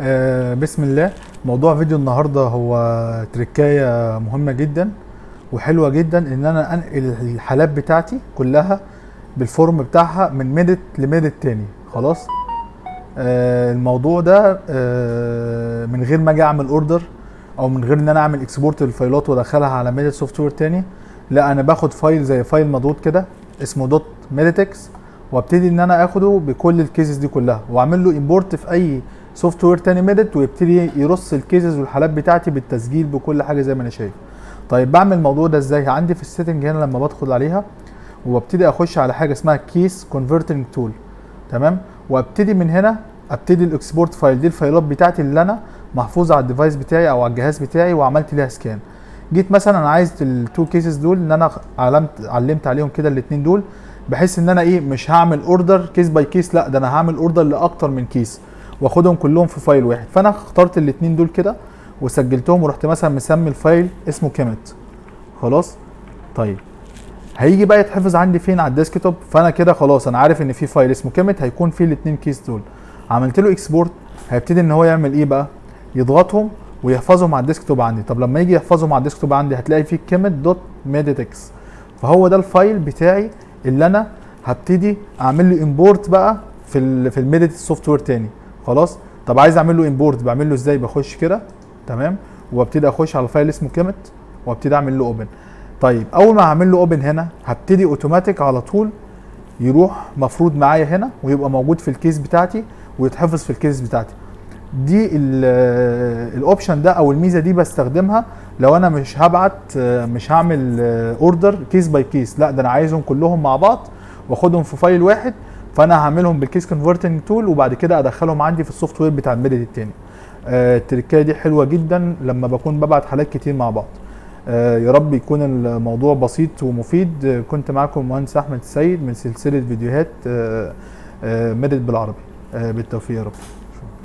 بسم الله. موضوع فيديو النهارده هو تركايه مهمة جدا وحلوه جدا، ان انا انقل الحالات بتاعتي كلها بال form بتاعها من Medit ل Medit تاني. خلاص، الموضوع ده من غير ما اجي اعمل order او من غير ان انا اعمل export للفايلات وادخلها على Medit software تاني. لا، انا باخد file زي file مضغوط كده اسمه .meditx، وابتدي ان انا اخده بكل ال cases دي كلها واعمل له import في اي software تاني Medit، ويبتدي يرص ال cases والحالات بتاعتي بالتسجيل بكل حاجة زي ما انا شايف. طيب، بعمل الموضوع ده ازاي؟ عندي في ال setting هنا لما بدخل عليها وابتدي اخش على حاجة اسمها case converting tool، تمام، وابتدي من هنا ابتدي ال export file. دي الفايلات بتاعتي اللي انا محفوظة على ال device بتاعي او على الجهاز بتاعي وعملت ليها scan. جيت مثلا انا عايز ال two cases دول، ان انا علمت عليهم كده الاثنين دول، بحيث ان انا ايه، مش هعمل order case by case، لا ده انا هعمل order لاكتر من case واخدهم كلهم في file واحد. فانا اخترت الاثنين دول كده وسجلتهم، ورحت مثلا مسمي ال file اسمه كيمت. خلاص، طيب هيجي بقى يتحفظ عندي فين؟ على ال desktop. فانا كده خلاص انا عارف ان في file اسمه كيمت هيكون فيه الاثنين case دول. عملت له export، هيبتدي ان هو يعمل ايه بقى؟ يضغطهم ويحفظهم على ال desktop عندي. طب لما يجي يحفظهم على ال desktop عندي هتلاقي فيه كيمت .meditx، فهو ده ال file بتاعي اللي انا هبتدي اعمل له import بقى في ال Medit software تاني. خلاص، طب عايز اعمل له import، بعمل له ازاي؟ بخش كده، تمام، وابتدي اخش على file اسمه كيمت وابتدي اعمل له open. طيب، اول ما هعمل له open هنا هبتدي اوتوماتيك على طول يروح مفروض معايا هنا ويبقى موجود في ال case بتاعتي ويتحفظ في ال case بتاعتي دي. ال option ده او الميزة دي بستخدمها لو انا مش هبعت، مش هعمل order case by case، لا ده انا عايزهم كلهم مع بعض واخدهم في file واحد، فانا هعملهم بال case converting tool وبعد كده ادخلهم عندي في ال software بتاع ال Medit التاني. التركايه دي حلوة جدا لما بكون ببعت حالات كتير مع بعض. يا رب يكون الموضوع بسيط ومفيد. كنت معاكم المهندس احمد السيد من سلسلة فيديوهات Medit بالعربي. بالتوفيق يا رب.